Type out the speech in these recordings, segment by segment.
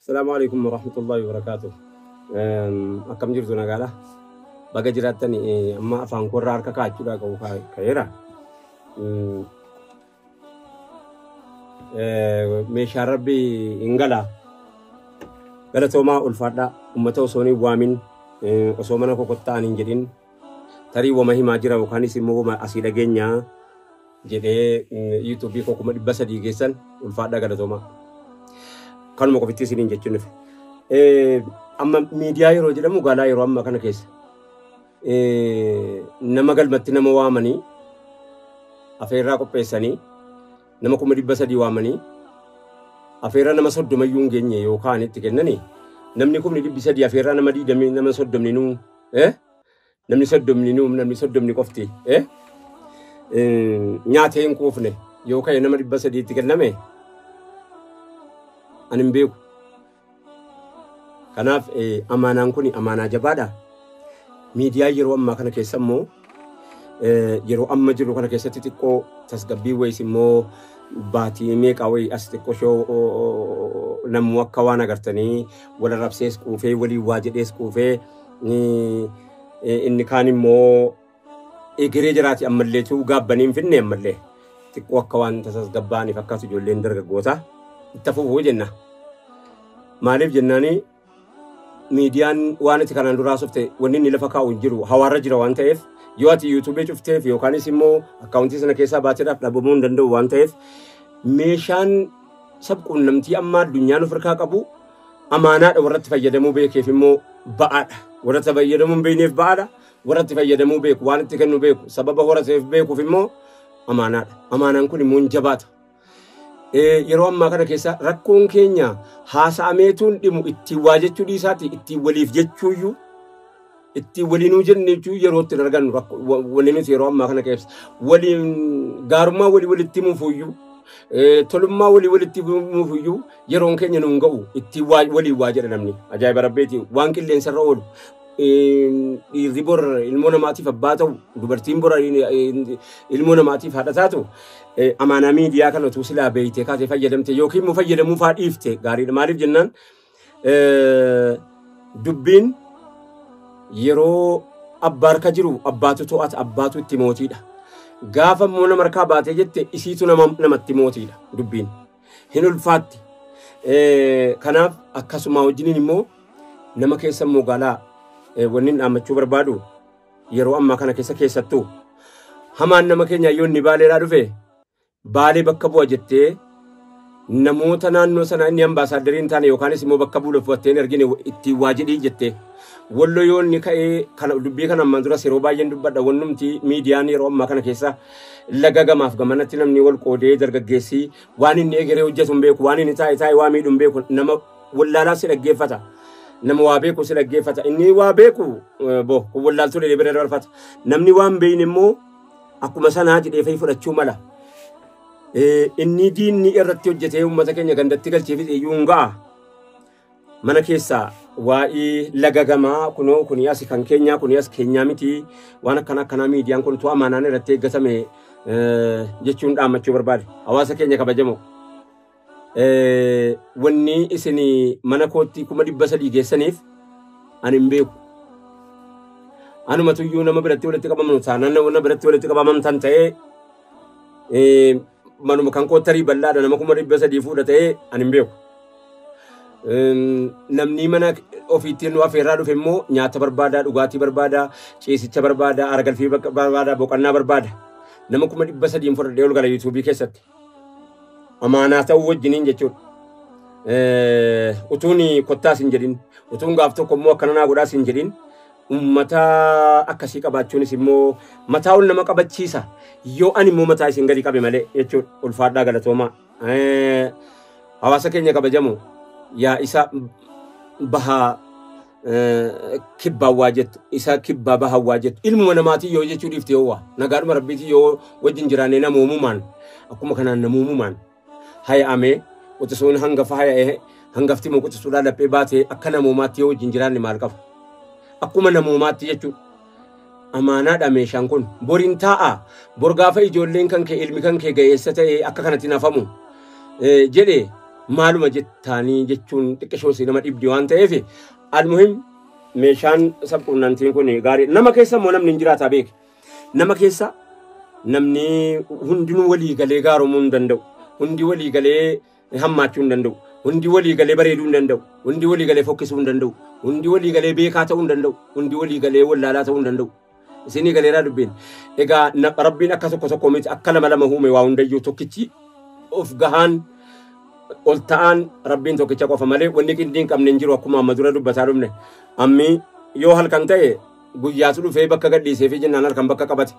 Asalaamu alaikum warahmatullahi wabarakatuh. Akkam jirtu, nagaadha? Baga jiraattan. Amma afaan koorraa harka kaa'achuudhaa qabu ka'eera. Meeshaan rabbi hin gala. Galatoomaa, ulfaadhaa. Uummata osoo hin waamin, osoo mana kokotta'an hin jedhin, tarii wama himaa jira yookaanis immoo wama asii dhageenyaa jedhee yuutuubii koo 300,000 geessan, ulfaadhaa, galatoomaa. Kanuma qofitti isiniin jechuun dhufe. Amma miidiyaa yeroo jedhamu gaalaa yeroo ammaa kana keessa nama galmatti nama waamanii afeerraa qopheessanii nama 300,000 waamanii afeerraa nama 30yyuu hin geenye yookaan itti kennanii namni 300,000 afeerraa nama 20 nama 30 nuu, namni 30 nuu, namni 30 qofti nyaatee hin quufne yookaan nama 300tti kenname ani hin beeku. Kanaaf amaanaan kun amaanaa jabaadha. Miidiyaa yeroo ammaa kana keessa immoo yeroo amma jiru kana keessatti xiqqoo tasgabbii wayis immoo baatii meeqa wayii as xiqqoo shoo namuu akka waan agartanii wal arrabsees quufee, walii waa jedhees quufee, inni kaan immoo egeree jiraati ammalleetu gaabbanii hin finne, ammallee xiqqoo akka waan tasgabbaa'anii fakkaatu ijoolleen dargaggoota itti fufuu jenna. Maaliif jennaani, miidiyaan waan itti kanaan duraa softe wanni inni lafa kaa'u hin jiru, hawaarra jira waan ta'eef, yoo ati yuutuubii cufteef yookaanis immoo akkaawuntii sana keessaa baateedhaaf dhabamuu hin danda'u waan ta'eef, meeshaan sabquunnamtii amma addunyaan of harkaa qabu amaanaadha. Warratti fayyadamuu beekeef immoo ba'aadha. Warratti fayyadamuu hin beekneef ba'aadha. Warratti fayyadamuu beeku, waan itti kennu beeku, sababa horateef beekuuf immoo amaanaadha. Amaanaan kun immoo hin jabaata. Yeroo ammaa kana keessa rakkoon keenya haasa'ameetuun dhimu ittiin waa jechuu dhiisaati, ittiin waliif jechuuyyuu, ittiin waliinuu jenne jechuu yeroo itti argannu wanni nuti yeroo ammaa kana keessa waliin gaarummaa walii walitti himuufuyyuu, tolummaa walii walitti himuufuyyuu yeroon keenya nuun ga'u. Ittiin waliin waa jedha namni, ajaa'iba rabbeeti, waan qilleensarra oolu. Dhiirri bor ilmoo namaatiif abbaa ta'u, dubartiin bor ilmoo namaatiif haadha taatu, amaanaa miidiyaa kana utuu silaa beeytee kaatee fayyadamte yookiin immoo fayyadamuu faa dhiifte gaariidha. Maaliif jennaan, dubbiin yeroo abbaa harka jiru abbaatu to'ata, abbaatu itti mootiidha. Gaafa immoo nama harkaa baatee jette isiitu namatti mootiidha dubbiin. Hin ulfaatti. Kanaaf akkasuma wajjiniin immoo nama keessa immoo gaalaa wanni hin dhaammachuu barbaadu, yeroo ammaa kana keessa keessattuu hamaan nama keenya yoo inni baaleedhaa dhufe baalee bakka bu'a jettee namoota naannoo sana inni ambaasaaddarii hin taane yookaanis immoo bakka bu'uuf hin argine ittiin waa jedhii jettee, wallo yoo inni ka'ee kana, dubbii kana ammaan duras yeroo baay'een dubbadha. Wannumti miidiyaan yeroo ammaa kana keessa laga gamaaf gamanatti namni wal qoodee, dargaggeessi waan inni egeree hojjetu hin beeku, waan inni taa'e taa'e waa miidhu hin beeku, nama wallaalaa si dhaggeeffata. Nama waa beeku si dhaggeeffata. Inni waa beeku bo kun wallaaltuu dheedee bira dabarfata. Namni waan beeyne immoo akkuma sanaa jedhee fa'i fudhachuu mala. Inni diinni irratti hojjetee uummata keenya gandatti galchee fixe iyyuu hin ga'a. Mana keessaa waa'ee laga gamaa kunoo kuni as kan keenyaa, kuni as keenyaa miti, waan akkana akkanaa miidiyaan kun utuu amaanaan irratti eeggatame jechuun dhaammachuu barbaade. Hawaasa keenya kabajamoo. Wanni isin mana kootti 300,000 geessaniif ani hin beeku. Anumatuyyuu nama biratti walitti qabamnu taanaan, nama biratti walitti qabamamtan ta'ee, manuma kan koo tarii bal'aadha, nama 300,000 fuudha ta'ee ani hin beeku. Namni mana ofiitti nu afeerraa dhufe immoo nyaata barbaada, dhugaatii barbaada, ciisicha barbaada, aragalfii barbaada, boqonnaa barbaada. Nama 300,000 fudhadhee ol gala yuutuubii keessatti. Amaanaa ta'uu wajjiniin jechuudha. Utuun kottaas hin jedhin, utuun gaaf tokko immoo akkana naa godhaas hin jedhin, ummata akkasii qabaachuunis immoo mataa ol nama qabachiisa. Yoo ani immoo mataa isin gadi qabe malee jechuudha. Ulfaadhaa, galatoomaa. Hawaasa keenya kabajamu, yaa isa bahaa kibbaa waa jettu, isa kibbaa bahaa waa jettu, ilmuma namaatii yoo jechuu dhiifte, yoo waa nagaadhuma rabbiitii yoo wajjin jiraanne, namoomumaan akkuma kanaan namoomumaan haya'amee, quxisuun hangafa haya'ee, hangafti immoo quxisuudhaan laphee baatee akka namoomaatti yoo wajjin jiraanne maal qaba? Akkuma namoomaatti jechuudha. Amaanaadha meeshaan kun. Boriin taa'a. Bor gaafa ijoolleen kan kee, ilmi kan kee ga'eessa ta'e akka kanatti nafamu jedhe. Maaluma jettaanii jechuun xiqqishoo nama dhibdi waan ta'eef almuhim meeshaan sabquunnamtiin kun gaarii. Nama keessa immoo namni hin jiraataa beeke. Nama keessa namni hundinuu walii galee gaaromuu hin danda'u. Hundi walii galee hammaachuu hin danda'u. Hundi walii galee bareeduu hin danda'u. Hundi walii galee fokkisuu hin danda'u. Hundi walii galee beekaa ta'uu hin danda'u. Hundi walii galee wallaalaa ta'uu hin danda'u. Isinii galeeraa dubbiin. Egaa Rabbiin akka tokko tokko miti, akka lama lama uume waa hundayyuu. Tokkichi of gahaan ol ta'aan Rabbiin tokkicha qofa malee wanni qindii hin qabne hin jiru, akkuma amma dura dubbataa dhufne. Ammi yoo halkan ta'e guyyaatu dhufee bakka gadhiisee fi jennaan halkan bakka qabate.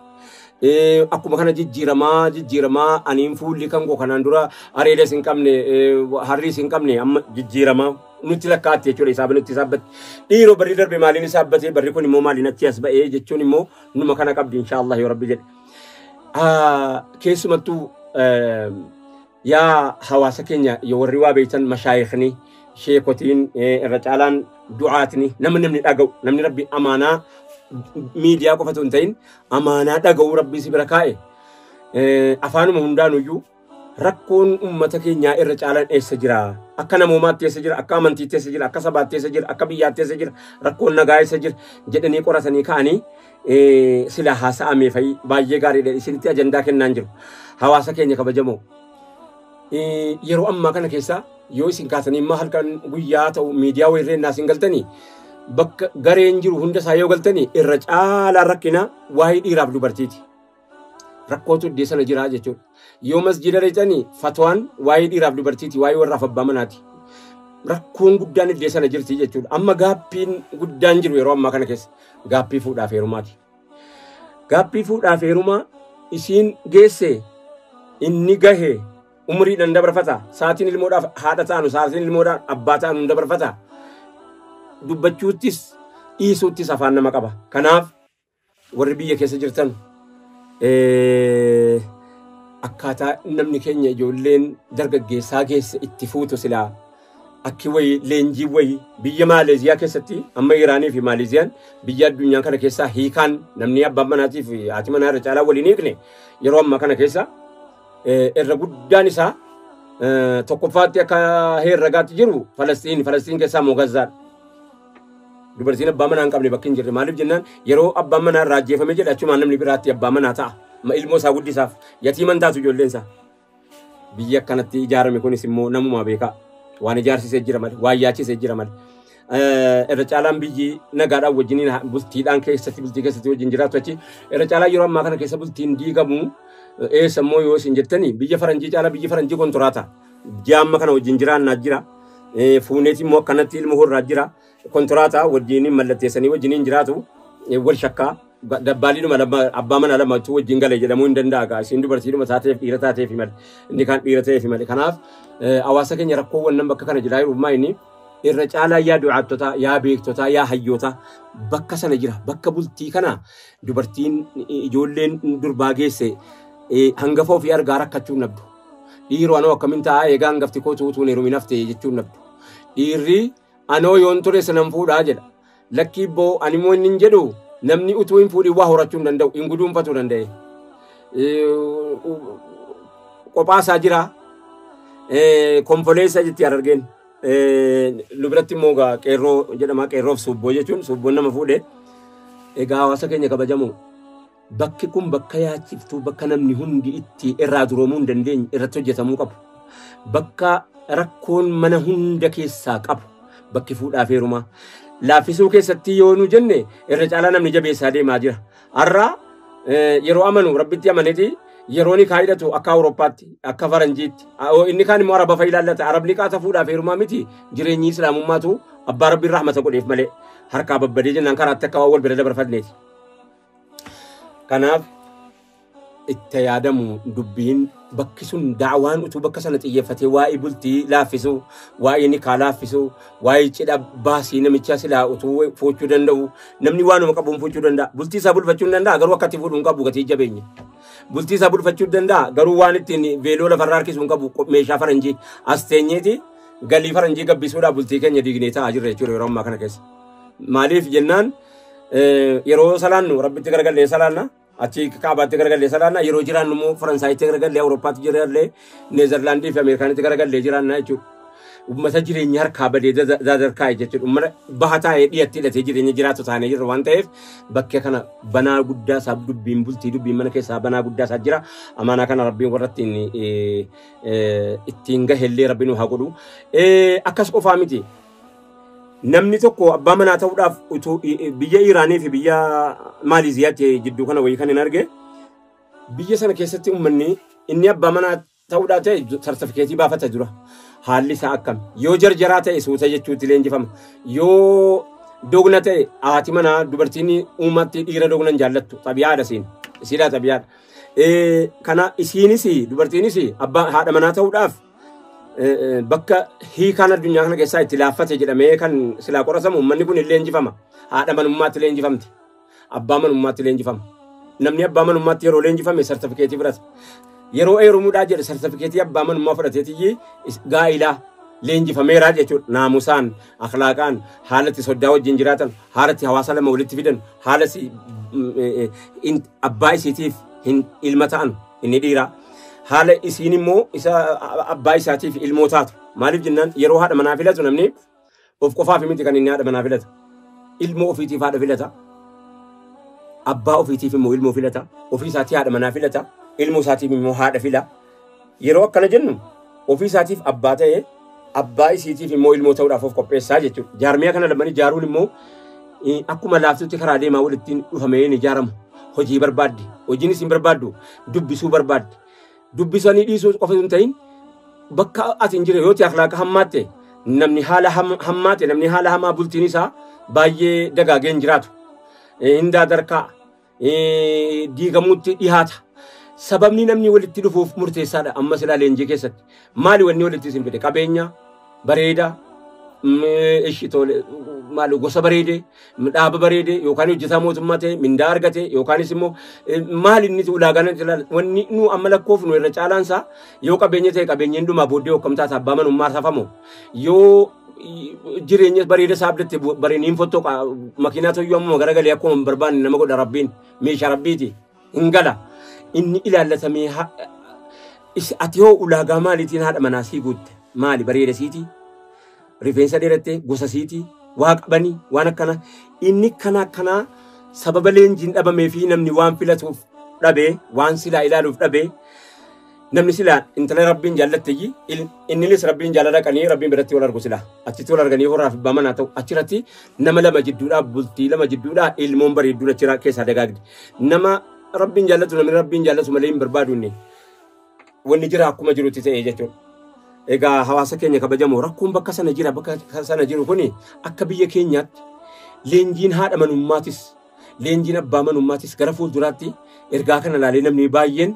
Akkuma kana jijjiiramaa jijjiiramaa aniin fuulli kan koo kanaan dura areedas hin qabne, harriis hin qabne, amma jijjiiramaa nutti lakkaa'atti jechuudha. Isaaba nutti isaabbatti. Dhiiroo barri darbe maaliin isaabbate, barri kun immoo maaliin achi as ba'ee jechuun immoo numa kana qabdi, inshaallah, yoo Rabbi jedhe. Keessumattuu yaa hawaasa keenya, yoo warri waa beektan, mashaayikni, sheekotiin, irra caalaan du'aatni, nama namni dhaga'u, namni Rabbi amaanaa miidiyaa qofatu hin ta'in amaanaa dhaga'uu Rabbi si bira kaa'e, afaanuma hundaanuyyuu rakkoon ummata keenyaa irra caalaan eessa jira? Akka namoomaatti eessa jira? Akka amantiitti eessa jira? Akka sabaatti eessa jira? Akka biyyaatti eessa jira? Rakkoon nagaa eessa jira jedhanii qoratanii ka'anii sila haasa'amee fa'i baay'ee gaariidha. Isinitti ajandaa kennaan jiru. Hawaasa keenya kabajamoo, yeroo ammaa kana keessa yoo isin kaasanii immoo halkan guyyaa ta'u miidiyaa wayirree naas hin galtanii, bakka gareen jiru hunda isaa yoo galtanii, irra caalaan rakkina waa'ee dhiiraaf dubartiiti. Rakkootu iddoo sana jira jechuudha. Yoo masjida dhaqxanii fatwaan waa'ee dhiiraaf dubartiiti, waa'ee warraaf abbaa manaati. Rakkoon guddaan iddoo sana jirti jechuudha. Amma gaappiin guddaan jiru yeroo ammaa kana keessa gaappii fuudhaaf heerumaati. Gaappii fuudhaaf heerumaa isiin geesse, inni gahe, umriidhaan dabarfata. Saatiin ilmoodhaaf haadha ta'anu, saatiin ilmoodhaaf abbaa ta'anu dabarfata. Dubbachuuttis dhiisuuttis afaan nama qaba. Kanaaf warri biyya keessa jirtan, akkaataa namni keenya ijoolleen dargaggeessaa keessa itti fuutu silaa akki wayii leenjii wayii biyya Maaleeziyaa keessatti, amma Iraanii fi Maaleeziyaan biyya addunyaa kana keessaa hiikaan namni abbaan manaatii fi haati manaa irra caalaa waliin hiikne yeroo ammaa kana keessa irra guddaan isaa tokkoffaatti akka herragaatti jiru Falastiin, Falastiin keessaa immoo Gazaadha. Dubartiin abbaa manaa hin qabne bakki hin jirre. Maaliif jennaan, yeroo abbaan manaa irraa ajjeefame jedha, achumaan namni biraatti abbaa manaa ta'a. Ilmoo isaa guddisaaf yatiiman taatu ijoolleen isaa. Biyya akkanatti ijaarame kunis immoo namumaa beekaa. Waan ijaarsisee jira malee, waan yaachisee jira malee. Irra caalaan biyyi nagaadhaan wajjiniin bultiidhaan keessatti, bultii keessatti wajjin jiraatu achi. Irra caalaan yeroo ammaa kana keessa bultiin diigamu eessa immoo yoo isin jettanii, biyya faranjii caalaa, biyyi faranjii kontiraata. Jaamma kana wajjin jiraannaa jira. Fuuneeti immoo akkanatti ilma horraa jira. Kontiraata wajjin mallatteessanii wajjiniin jiraatu, wal shakkaa. Dabbaaliidhuma abbaa manaa lamatu wajjin gale jedhamuu hin danda'a. Isiin dubartiidhuma taateef dhiira taateef malee, inni kaan dhiira ta'eef malee. Kanaaf hawaasa keenya, rakkoowwan nan bakka kana jiraa jiru maa inni irra caalaa, yaa du'aattotaa, yaa beektotaa, yaa hayyootaa, bakka sana jira. Bakka bultii kana dubartiin ijoolleen durbaa geesse hangafa ofii argaa rakkachuu nabdu. Dhiiroo anoo akkamiin ta'a eegaa hangafti koo tuutuun heerumin hafte jechuun nabdu. Dhiirri anoo yoon ture sanan fuudhaa jedha. Lakkii boo, ani immoo inni hin jedhu, namni utuu hin fuudhin waa horachuu hin danda'u, hin guduunfatuu danda'e. Kophaa isaa jira. Konfoleessa jetti Harargeen. Nu biratti immoo qeerroo jedhama, qeerroof suubboo jechuun suubboon nama fuudhe. Egaa hawaasa keenya kabajamoo, bakki kun bakka yaachiftuu, bakka namni hundi itti irraa duroomuu hin dandeenye irratti hojjetamuu qabu. Bakka rakkoon mana hunda keessaa qabu bakki fuudhaaf heerumaa. Laaffisuu keessatti yoo nu jenne, irra caalaa namni jabeessaa deemaa jira. Har'a yeroo amanu Rabbitti amaneeti yeroo ni kaayidhatu akka Awurooppaatti, akka Faranjiitti, inni kaan immoo Araba fa'i ilaallata. Arabni qaata fuudhaaf heerumaa miti, jireenyi Islaamummaatu abbaa Rabbiin rahmata godheef malee harkaa babbadee jennaan karaatti akka waan wal bira dabarfanneeti. Kanaaf itti yaadamu dubbiin bakki sun daawaan utuu bakka sana xiyyeeffatee waa'ee bultii laaffisuu, waa'ee nikaa laaffisuu, waa'ee cidha baasii namichaa silaa utuu fuuchuu danda'u, namni waanuma qabuun fuuchuu danda'a. Bultii isaa bulfachuu hin danda'a, garuu akkatti fuudhuu hin qabu gatii jabeenya. Bultii isaa bulfachuu danda'a, garuu waan ittiin veeloo lafarraa harkisuu hin qabu, meeshaa faranjii. As teenyeeti galii faranjii gabbisuudhaaf bultii keenya diignee taa'aa jirra jechuudha yeroo ammaa kana keessa. Maaliif jennaan, yeroo salaannu Rabbitti garagallee salaanna, achi Kaabaatti garagallee salaanna, yeroo jiraannu immoo Faransaayitti garagallee, Awurooppaatti garagallee, Neezerlaandii fi Ameerikaanitti garagallee jiraanna jechuudha. Uummata jireenya harkaa badee dadarkaa'e jechuudha. Uummata baha taa'ee dhiyatti hidhatee jireenya jiraatu taanee jirra waan ta'eef bakkee kana banaa guddaa isaa dubbiin bultii dubbiin mana keessaa banaa guddaa isaa jira. Amaanaa kana Rabbiin warra ittiin gahellee Rabbiin nu haa godhu. Akkas qofaa miti. Namni tokko abbaa manaa ta'uudhaaf utuu biyya Iraanii fi biyya Maaliziyaatti jidduu kana wayii kan hin arge, biyya sana keessatti uummanni inni abbaa manaa ta'uudhaa ta'e sartifikeetii baafata dura. Haalli isaa akkam? Yoo jarjaraa ta'e suuta jechuutti leenjifama. Yoo dogna ta'e, haati manaa dubartiin uumatti dhiira dogna hin jaallattu. Xabiyaadha isiin. Isiidhaa xabiyaadha. Kana isiinis dubartiinis abbaa haadha manaa ta'uudhaaf bakka hiikaan addunyaa kana keessaa itti laaffate jedhamee kan silaa qoratamu uummanni kun hin leenjifama. Haadha manummaatti leenjifamti. Abbaa manummaatti leenjifama. Namni abbaa manummaatti yeroo leenjifame sartifikeetii fudhata. Yeroo heerumuudhaa jedhe sartifikeetii abbaa manummaa fudhateetiyyi gaa'ilaa leenjifameeraa jechuudha. Naamusaan, akhlaaqaan, haala itti soddaa wajjin jiraatan, haala itti hawaasa lama walitti fidan, haala abbaa isiitiif ilma ta'an inni dhiiraa. Haala isiin immoo isa abbaa isaatiif ilmoo taatu. Maaliif jennaan, yeroo haadha manaa filatu namni of qofaaf miti kan inni haadha manaa filatu. Ilmoo ofiitiif haadha filata. Abbaa ofiitiif immoo ilmoo filata. Ofii isaatii haadha manaa filata. Ilmoo isaatiif immoo haadha fila. Yeroo akkana jennu ofii isaatiif abbaa ta'ee abbaa isiitiif immoo ilmoo ta'uudhaaf of qopheessaa jechuudha. Jaarmiyaa kana lamanii ijaaruun immoo akkuma laaftutti karaa deemaa walitti dhufamee hin ijaaramu. Hojii barbaaddi. Hojiin isin barbaaddu dubbisuu barbaaddi. Dubbisanii dhiisuu qofa hin ta'in, bakka ati hin jirre yoo ta'e akhlaaqa hammaatte, namni haala hammaate, namni haala hamaa bultiin isaa baay'ee dagaagee hin jiraatu. Hin daadarkaa diigamuutti dhihaata. Sababni namni walitti dhufuuf murteessaadha amma silaa leenjii keessatti. Maali wanni walitti isin fide? Qabeenya bareedaa, ishi tole, maali gosa bareedee, dhaaba bareedee, yookaan hojjetaa mootummaa ta'e mindaa argate, yookaanis immoo maali inni ulaagaan wanni nu amma lakkoofnu irra caalaan isaa? Yoo qabeenya ta'e, qabeenyeen dhumaa booddee hokkamtaa abbaa manummaa safamu. Yoo jireenya bareeda isaa abdatte, bareeniin fottoqa, makiinaa toyyuu amma garagalee akkuma hin barbaanne nama godha. Rabbiin meeshaa Rabbiiti hin gala. Inni ilaallatamee, ati hoo ulaagaa maaliitiin haadha manaa sii guutte? Maali, bareeda siitii, rifeensa dheeratte, gosa siitii, waa qabanii, waan akkana inni kana akkanaa sababa leenjiin dhabamee fi namni waan filatuuf dhabee, waan silaa ilaaluuf dhabee, namni silaa intala Rabbiin jaallatteeyyi inninis Rabbiin jaalala dhaqanii Rabbiin biratti wal argu, silaa achitti wal arganii horaaf abbaa manaa ta'u. Achirratti nama lama jidduudhaa, bultii lama jidduudhaa ilmoon bareedduun achirraa keessaa dagaagdi. Nama Rabbiin jaallatu, namni Rabbiin jaallatu malee hin barbaadu. Inni wanni jira akkuma jirutti ta'e jechuudha. Egaa hawaasa keenya kabajamoo, rakkoon bakka sana jira, bakka sana jiru kuni akka biyya keenyaatti leenjiin haadha manummaatis leenjiin abbaa manummaatis gara fuulduraatti ergaa kana ilaalee namni baay'een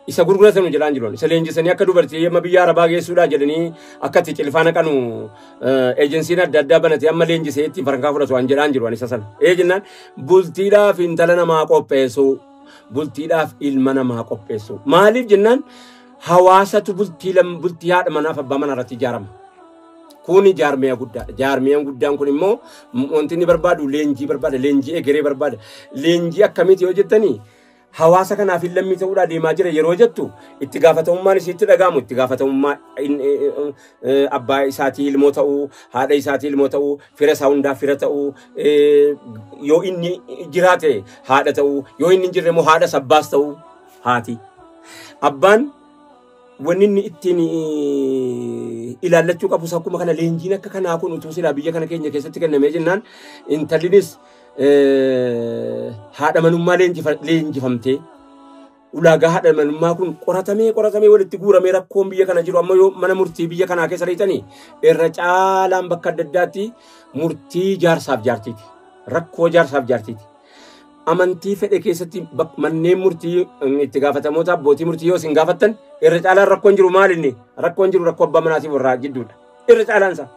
isa gurguratanu jedhaan jiru. Isa leenjisanii akka dubartii amma biyya Arabaa geessuudhaa jedhanii akka itti cilfaa naqanu eejensiin adda addaa banatee amma leenjisee ittiin farankaa fudhatu waan jedhaan jiru isa sana. Ee jennaan, bultiidhaaf intala namaa qopheessu, bultiidhaaf ilma namaa qopheessu. Maaliif jennaan, hawaasatu bultii bultii haadha manaaf abbaa manaa irratti ijaarama. Kuni jaarmiyaa guddaadha. Jaarmiyaan guddaan kun immoo wanti inni barbaadu leenjii barbaada. Leenjii egeree barbaada. Leenjii akkamiiti yoo jettanii, hawaasa kanaaf hin lammii ta'uudhaa deemaa jira yeroo jettu itti gaafatamummaan isiitti dhaga'amu, itti gaafatamummaa abbaa isaatii ilmoo ta'uu, haadha isaatii ilmoo ta'uu, fira isaa hundaa fira ta'uu, yoo inni jiraate haadha ta'uu, yoo inni hin jirre immoo haadha abbaas ta'uu haati. Abbaan wanni inni ittiin ilaallachuu qabus akkuma kana. Leenjiin akka kanaa kun utuu silaa biyya kana keenya keessatti kennamee jennaan, intallinis haadha manummaa leenjifamtee, ulaagaa haadha manummaa kun qoratamee qoratamee walitti guuramee, rakkoon biyya kana jiru amma yoo mana murtii biyya kanaa keessa reetanii irra caalaan bakka adda addaatti murtii jaarsaaf jaartiiti. Rakkoo jaarsaaf jaartiiti. Amantii fedhe keessatti manneen murtii itti gaafatamoota abbootii murtii yoo isin gaafattan, irra caalaan rakkoon jiru maal inni? Rakkoon jiru rakkoo abbaa manaatiif warraa jidduudha. Irra caalaan isaa.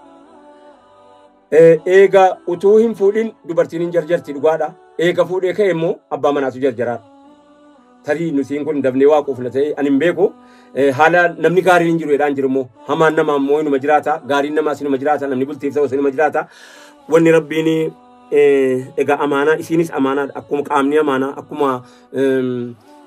Eega utuu hin fuudhin dubartiin hin jarjarti, dhugaadha. Eega fuudhee ka'e immoo abbaa manaatu jarjaraadha. Tarii nutiin kun dafnee waaquuf na ta'e ani hin beeku. Haala namni gaariin hin jiru jedhaan jiru immoo hamaan namaa immoo inuma jiraata. Gaariin namaas inuma jiraata. Namni bultiif ta'us inuma jiraata. Wanni Rabbiin egaa amaanaa isiinis amaanaadha. Akkuma qaamni amaanaa, akkuma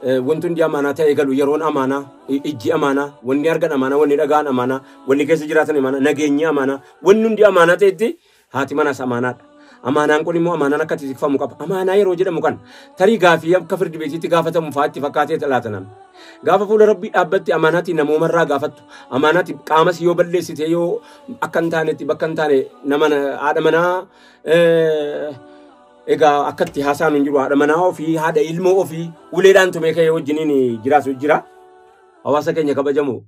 Wanti hundi amaanaa ta'ee galu yeroon amaanaa, ijji amaanaa, wanni argan amaanaa, wanni dhagaan amaanaa, wanni keessa jiraatan amaanaa, nageenyi amaanaa, wanni hundi amaanaa ta'etti haati manaas amaanaadha. Amaanaan kun immoo amaanaan akka itti tikfamu qaba. Amaanaa yeroo jedhamu kan tarii gaafii akka firdi beetiitti gaafatamu fa'aa itti fakkaatee laata namni. Gaafa fuula rabbii dhaabbatti amaanaatti namoomarraa gaafattu. Amaanaatti qaamas yoo balleessite yoo akka hin taanetti bakka hin taane nama haadha manaa egaa akkatti haasaan hin jiru haadha manaa ofii haadha ilmoo ofii uleedhaan tumee ka'ee wajjiniin jiraatu jira. Hawaasa keenya kabajamu.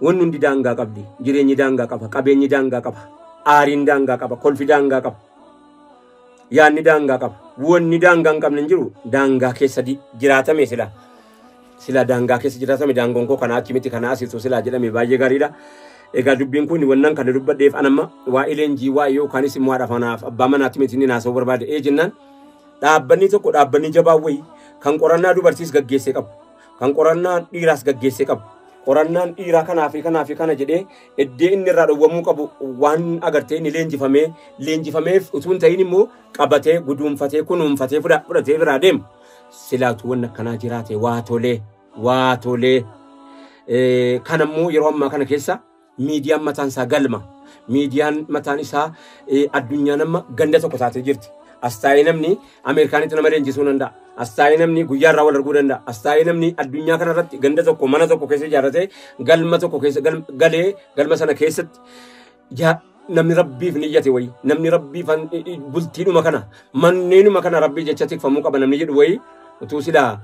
Wanni hundi daangaa qabdi. Jireenyi daangaa qaba. Qabeenyi daangaa qaba. Aariin daangaa qaba. Kolfi daangaa qaba. Yaadni daangaa qaba. Wanni daangaa hin qabne hin jiru. Daangaa keessa jiraatame sila. Sila daangaa keessa jiraatame daangoon koo kanaa achi miti kanaa asitu silaa jedhame baay'ee gaariidha. Egaa dubbiin kun wannan kana dubbadheef anamma waa'ee leenjii waa'ee yookaanis immoo haadha manaaf abbaa manaatti miti inni naasa'uu barbaade. Ee jennaan dhaabbanni tokko dhaabbanni jabaa wayii kan qorannaa dubartiis gaggeessee qabu. Kan qorannaa dhiiraas gaggeessee qabu. Qorannaan dhiiraa kanaa fi kanaa fi kana jedhee iddee inni irraa dhowwamuu qabu waan agartee inni leenjifamee leenjifameef utuu hin ta'in immoo qabatee guduunfatee kunuunfatee fudhatee biraa deemu. Silaatu wanni akkanaa jiraate waa tolee waa tolee. Kan ammoo yeroo ammaa kana keessa miidiyaan mataan isaa galma. Miidiyaan mataan isaa addunyaan amma ganda tokko taatee jirti. As taa'ee namni Ameerikaanitti nama leenjisuu danda'a. As taa'ee namni guyyaa irraa wal arguu danda'a. As taa'ee namni addunyaa kanarratti ganda tokko mana tokko keessa ijaarratee galma tokko keessa galee galma sana keessatti namni rabbiif niyyate wayii namni rabbiif bultiidhuma kana manneenuma kana rabbii jecha tikfamuu qaba namni jedhu wayii utuu silaa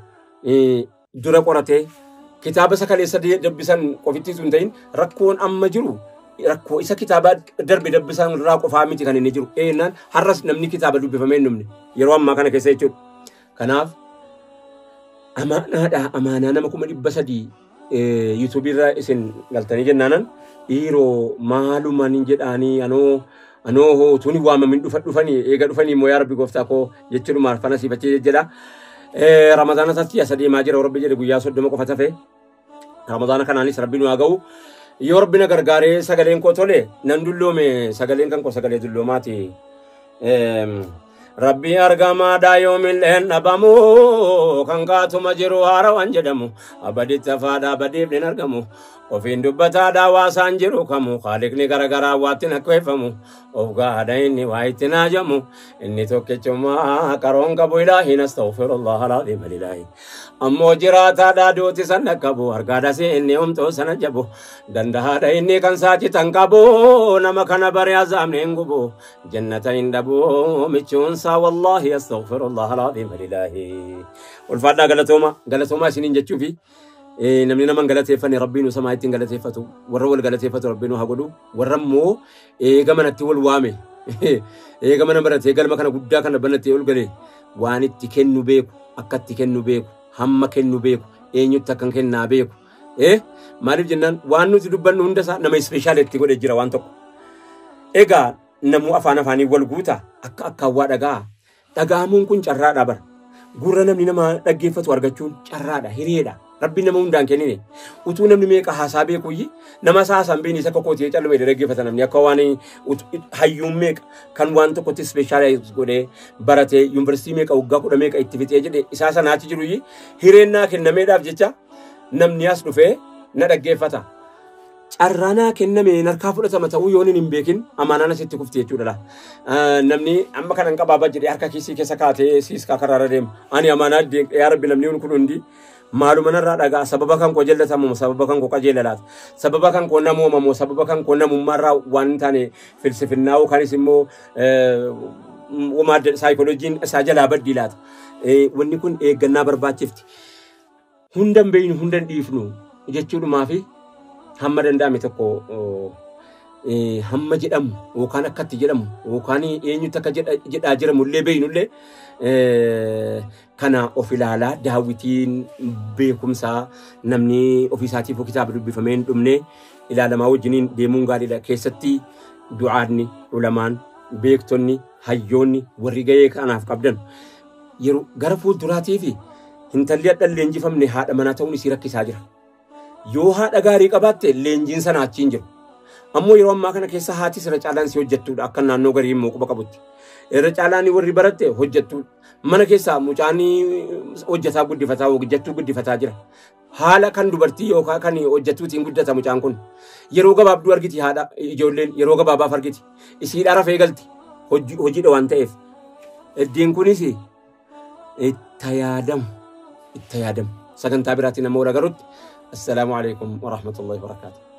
dura qoratee kitaaba isa kaleessa dubbisan qofitti sun ta'in rakkoon amma jiru rakkoo isa kitaaba darbe dubbisan irraa qofaa miti kan inni jiru. Eenyaan har'as namni kitaaba dubbifamee hin dhumne yeroo ammaa kana keessa jechuudha. Kanaaf amaanaadha amaanaa nama 300,000 yuutuubii irra isin galtanii jennaanan dhiiroo maalumaan hin jedhaanii anoo hoo utuun waamamin dhufanii eega dhufanii immoo yaa rabbi gooftaa koo jechuudhumaan fana siifachee jedha. Ramadaana isaatti as adeemaa jira rabbi jedhe guyyaa 30 qofa tafe. Ramadaana kanaanis rabbi nu haa ga'u. Yoo rabbi na gargaaree sagaleen koo tole nan dulloome sagaleen kan koo sagalee dulloomaati. Rabbi argamaadhaa yoomillee dhabamu kan kaatuma jiru haarawan jedhamu abaditti afaadhaa abadiif hin argamu ofiin dubbataadhaa waasaan jiru kamu khaliqni garagaraa waatti nakkeeffamu of gaadha inni waa itti naajamu inni tokkichummaa qaroon qabu ilaahi nastaghfirullah alazim ilaahi ammoo jiraataadhaa duuti san dhaqqabu argaadhas inni homtuu sana jabu dandahaadha inni kan saachitan qabu nama kana bare azaabni hin gubu jannata hin dhabu michuunsaa wallahi astaghfirullah alazim ilaahi. Ulfaadhaa galatooma galatoomaa isiniin jechuufi namni nama hin galateeffanne rabbiin nu samaa ittiin galateeffatu warra wal galateeffatu rabbiin nu haa godhu warra immoo eega manatti wal waame eega mana baratee galma kana guddaa kana banatee ol galee waan itti kennu beeku akka itti kennu beeku hamma kennu beeku eenyutti akkan kennaa beeku maaliif jennaan waan nuti dubbannu hunda isaa nama ispeeshaal itti godhee jira waan tokko. Egaa namuu afaan afaanii wal guuta akka akkaawwaa dhagaa dhagaamuun kun carraadha bara gurra namni nama dhaggeeffatu argachuun carraadha hiriyeedha. Rabbi nama hundaan kennine utuu namni meeqa haasaa beekuyyi nama isaa haasaan beekni isa kokkootii callume dhaggeeffata namni akka waan hayyuun meeqa kan waan tokkotti ispeeshaalaayiz godhee baratee yuunivarsiitii meeqa waggaa 10 meeqa itti fixee jedhe isaa sanaachi jiruyyi hireennaa kennameedhaaf jecha namni as dhufee na dhaggeeffata. Carraanaa kenname harkaa fudhatama ta'uu yoon hin beekin amaanaan asitti kufti jechuudha. Namni amma kanan qabaabaa jedhee harka kiisii keessa kaatee siiskaa karaarra deema. Ani amaanaa yaa rabbi namni kun hundi maaluma narraa dhagaa sababa kan koo jallatamu sababa kan koo qajeelalaata sababa kan koo namoomamoo sababa kan koo namummaarraa waan hin taane filsifinnaa yookaanis immoo saayikolojiin isaa jalaa baddii laata. Wanni kun eeggannaa barbaachifti. Hundan beeynu hundan dhiifnu jechuudhumaa fi hamma danda'ame tokko hamma jedhamu yookaan akkatti jedhamu yookaan eenyutti akka jedhaa jiramullee beeynullee kana of ilaalaa daawwitiin beekumsaa namni ofiisaatiif kitaaba dubbifamee hin dhumne ilaalamaa wajjiniin deemuun gaariidha. Keessatti du'aanni ulamaan beektonni hayyoonni warri gahee kanaaf qabdan yeroo gara fuulduraatii fi intalli hadha leenjifamne haadha manaa ta'uun isii rakkisaa jira. Yoo haadha gaarii qabaatte leenjiin sana achiin jiru. Ammoo yeroo ammaa kana keessa haatis irra caalaan si hojjettuudha akka naannoo garii immoo quba qabutti. Irra caalaan warri baratte hojjettuudha. Mana keessaa mucaan hojjetaa guddifataa hojjettuu guddifataa jira. Haala kan dubartii yookaan kan hojjettuutiin guddata mucaan kun. Yeroo gabaabduu argiti haadha ijoolleen yeroo gabaabaaf argiti. Isiidhaa rafee galti hojiidha waan ta'eef. Iddiin kunis itti yaadamu itti yaadamu. Sagantaa biraatiin nama wal agarutti. Assalaamu alaikum warahmatullahi wabarakaatuh.